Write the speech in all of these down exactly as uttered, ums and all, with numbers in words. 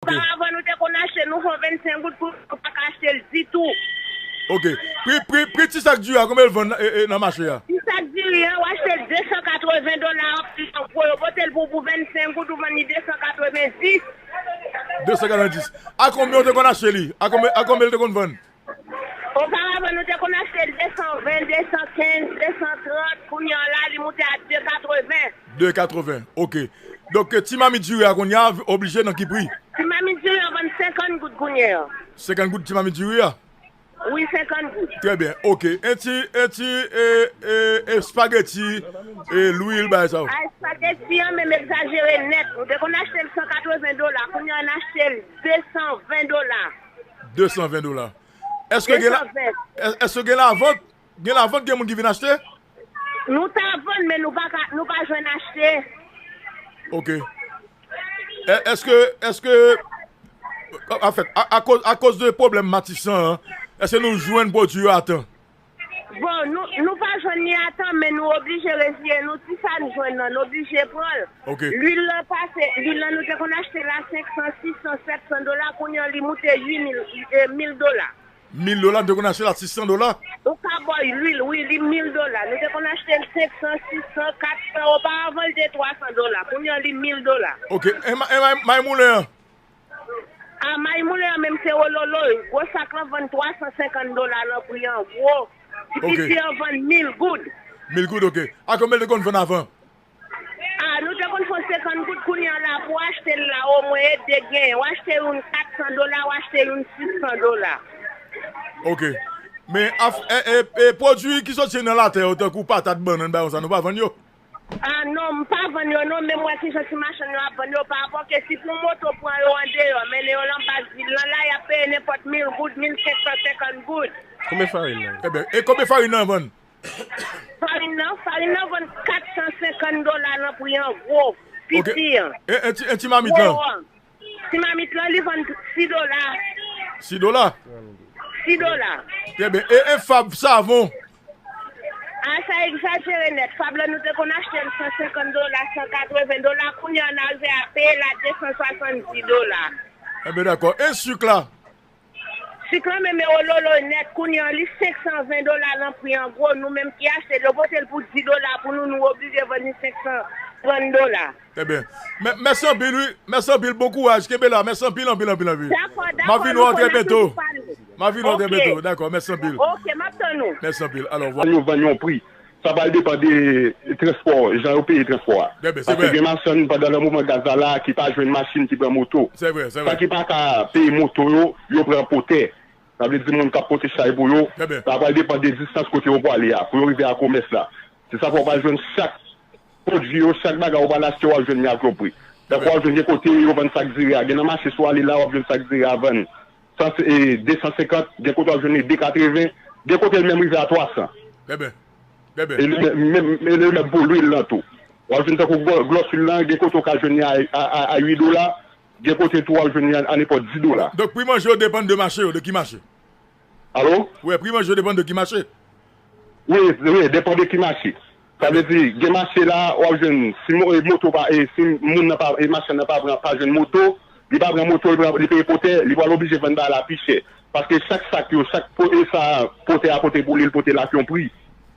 Oparavan, nou te konn achte, nou fè vennsenk goud, kounye a nou pa ka achte l ditou. Ok. Pri, pri, pri ti sak diri a, konbyen l vann e, e, nan mache a? Ti sak diri a, w achte l de san katreven dola, an gwo, yo pote l pou, pou vennsenk goud, ou vann li de san katreven dis. De san katreven dis. A konbyen w te konn achte li? A konbyen, a konbyen l te konn vann? Oparavan, nou te konn achte l de san ven, de san kenz, de san trant. Kounye a la, li moute a de katreven. De katreven, ok. Donk, ti mamit diri a kounye a oblije nan ki pri? Ti mamit diri a vann senkant goud kounye a. Senkant goud ti mamit diri a? Wi, senkant goud. Trè byen, ok. E ti, e ti, e, e, e espageti, e lwil, bagay sa yo? A, espageti an menm egzajere nèt. Nou te konn achte l san katreven dola, kounye a n achte l de san ven dola. De san ven dola. Èske gen la, de san ven. È-, èske gen lavant? Gen lavant, gen moun ki vin achte? Nou ta vann, men nou pa ka, nou pa jwenn achte. Ok. È-, èske, èske, anfèt, a, akoz, akoz de pwoblèm Matisan an, èske nou jwenn pwodui yo a tan? Bon, nou, nou pa jwenn li a tan, men nou oblije reziye nou. Ti sa n jwenn nan, n oblije pran l. Ok. Lwil lan pase, lwil lan nou te konn achte l a senk san, sis san, sèt san dola, kounye a li moute uit mil, e, mil dola. Mil dola, nou te konn achte l a sis san dola? Ou ka bòy lwil, wi, li mil dola. Nou te konn achte l senk san, sis san, kat san, oparavan l te twa san dola. Kounye a li mil dola. Ok, e ma-, e may, may moulen an? A, may moulen an menm se wololo. Gwo sak lan vann twa san senkant dola nan pri an gwo. Ti Ok. piti an vann mil goud. Mil goud, ok. A konbyen l te konn vann avan? A, nou te konn fè senkant goud, kounye a la, pou w achte l la, omwen e de genyen. W achte youn kat san dola, w achte youn sis san dola. Ok. Men, af-, e, e, e, pwodui ki soti nan latè yo, tankou patat, bannann, bagay konsa, nou pa vann yo? A, non, m pa vann yo, non, men m wè kijan ti machann yo ap vann yo, pa rapò ke si pou moto pran yo andeyò, mennen yo nan baz vil lan, la, y ap peye nenpòt mil goud, mil senk san senkant goud. Konbyen farin nan? Ebyen, e konbyen farin nan vann? Farin nan, farin nan vann kat san senkant dola nan pri an gwo, Ok. piti an. E, e ti, e ti mamit Gwo lan? an. Ti mamit lan, li vann sis dola. Sis dola? Sis dola. Trè byen. E, e fab savon? A, sa egzajere nèt. Fab lan, nou te konn achte l san senkant dola, san katreven dola. Kounye a, n arive a peye l a de san swasanndis dola. Ebyen, dakò. E sik la? Sik lan menm e ololo nèt, kounye a li senk san ven dola nan pri an gwo, nou menm ki achte l, yo pote l pou dis dola pou nou, nou oblije vann li senk san trant dola. Trè byen. Mè-, mèsi anpil, wi. Mèsi anpil, bon kouraj, kenbe la. Mèsi anpil, anpil, anpil, anpil. Dakò, dakò, M ap vin wè w trè byento. M ap vin wè w trè byento. Dakò, mèsi anpil. Ok, m ap tann ou. Mèsi anpil. Alò, vwa- Yo vann yon pri. Sa pral depann de transpò, jan yo peye transpò a. Trè byen, se Paske vre. gen machann pandan nan moman gaz la la ki pa jwenn machin ki pran moto. Se vre, se vre. Sa ki pa ka peye moto yo, yo pran pòtè. Sa vle di moun k ap pote chay pou yo. Trè byen. Sa pral depann de distans kote yo pwale a, pou yo rive a komès la. Se sa fè w pral jwenn chak pwodui yo, chak bagay ou pral achte, w ap jwenn li ak yon pri. Tankou w ap jwenn gen kote yo vann sak diri a. Gen nan mache si w ale la, w ap jwenn sak diri a vann san, e, de san senkant, gen kote w ap jwenn li de katreven, gen kote l menm rive a twa san. Trè byen. Trè byen. E li menm, menm, e li menm pou lwil lan tou. W ap jwenn tankou gwo-, glòs lwil lan, gen kote w ka jwenn li a, a, a, a uit dola, gen kote tou w ap jwenn li a, a nenpòt dis dola. Donk, pri manje yo depann de mache yo, de ki mache? Alo? Wi, pri manje yo depann de ki mache? Wi, wi, depann de ki mache. Sa vle di, gen mache la, w ap jwenn, si mo-, e, moto pa, e, si moun nan pa, e, machann nan pa pran, pa jwenn moto, li pa pran moto, li pran, li peye pòtè, li pral oblije vann bagay la pi chè. Paske chak sak yo, chak po-, e, sa, pòtè a pote pou li, li pote l ak yon pri.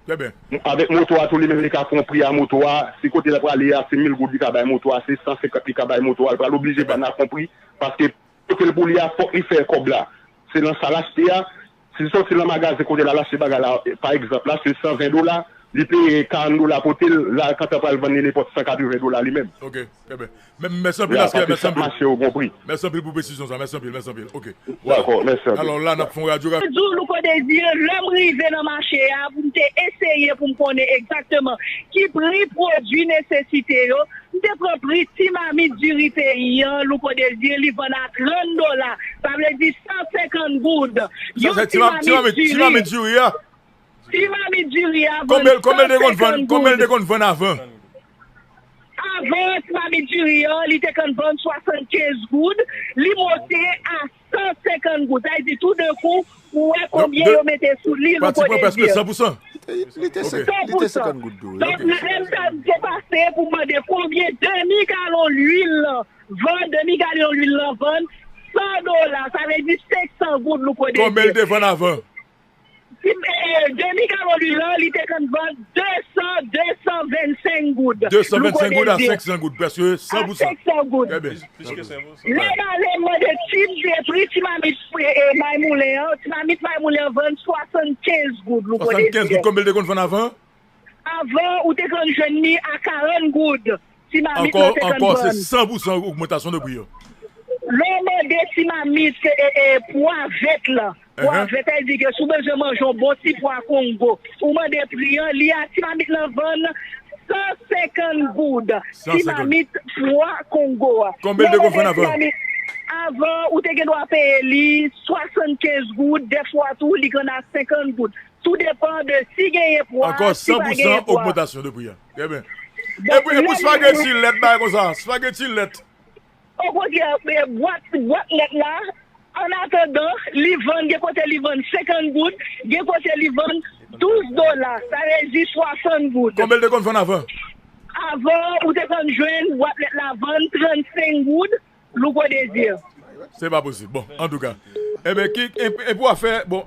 Trè byen. Avèk moto a tou, li menm, li ka fè yon pri a moto a. Si kote l ap prale a, se mil goud li ka bay moto a, se san senkant li ka bay moto a, li pral oblije vann ak yon pri. Paske pote l pou li a, fòk li fè kòb la. Se nan sa l achte a. Si l soti nan magazen kote l al achte bagay la, pa egzanp, l achte l san ven dola, li peye karant dola pote l, la, kantan pral vann li nenpòt san katreven dola li menm. Ok, trè byen. Mè-, mèsi anpil, Ya, Asker, paske mèsi chak anpil. mache yo gon pri. Mèsi anpil pou presizyon sa, mèsi anpil, mèsi anpil. Ok. Dakò, mèsi anpil. Alò, la, n ap fè yon radyo rapid. Di w, Louko Dezire, lè m rive nan mache a, pou m te eseye pou m konnen egzakteman ki pri pwodui nesesite yo, m te pran pri ti mamit diri peyi an, Louko Dezire, li vann a trant dola. Sa vle di san senkant goud. Sa, Yon se ti ti ma-, ti mamit, mamit ti diri. mamit diri a. Ti mamit diri a vann Konbyen, konbyen l te konn vann, san senkant konbyen l te goud. konn vann avan? Avan, ti mamit diri an, li te konn vann swasannkenz goud, li monte a san senkant goud. Sa vle di, toudenkou, ou wè Donk, konbyen de, yo mete sou li, Louko Dezire. Pati pran prèske san pou san. Li te li te senkant goud tou. Donk, lè m t ap depase pou mande konbyen demi galon lwil lan vann, demi galon lwil lan vann san dola, sa vle di senk san goud, Louko Dezye. Konbyen l te vann avan? Demi galon lwil lan, li te konn vann de san, de san vennsenk goud. De san vennsenk goud a senk san goud, prèske san pou san. A senk san goud. Trè byen. Lè m ale, m mande ti, pri ti mamit, e, e, May Moulen an, ti mamit May Moulen an vann swasannkenz goud, Louko Dezye. Swasannkenz goud, konbyen l te konn vann avan? Avan, ou te konn jwenn li a karant goud. Ti mamit lan te konn vann. Ankò, se san pou san ogmantasyon de pri an. Lè w mande ti mamit, e, e, pwa vèt lan. Pwa vèt, sa vle di ke si w bezwen manje yon bon ti pwa Kongo, ou mande pri an, li a ti mamit lan vann san senkant goud. Ti mamit pwa Kongo a. Konbyen l te konn vann avan? Avan, ou te gen dwa peye li swasannkenz goud, dèfwa tou, li konn a senkant goud. Tou depann de si genyen pwa, si pa genyen pwa. Ankò san pou san ogmantasyon de pri a. Trè byen. E pou, e pou spageti lèt, bagay konsa, spageti lèt. Okontrè, e, bwat, bwat lèt la, an atandan, li vann, gen kote li vann senkant goud, gen kote li vann douz dola, sa vle di swasant goud. Konbyen l te konn vann avan? Avan, ou te konn jwenn bwat lèt la vann trannsenk goud, Louko Dezye. Se pa posib. Bon, antouka. Ebyen, ki, e, e pou afè, bon,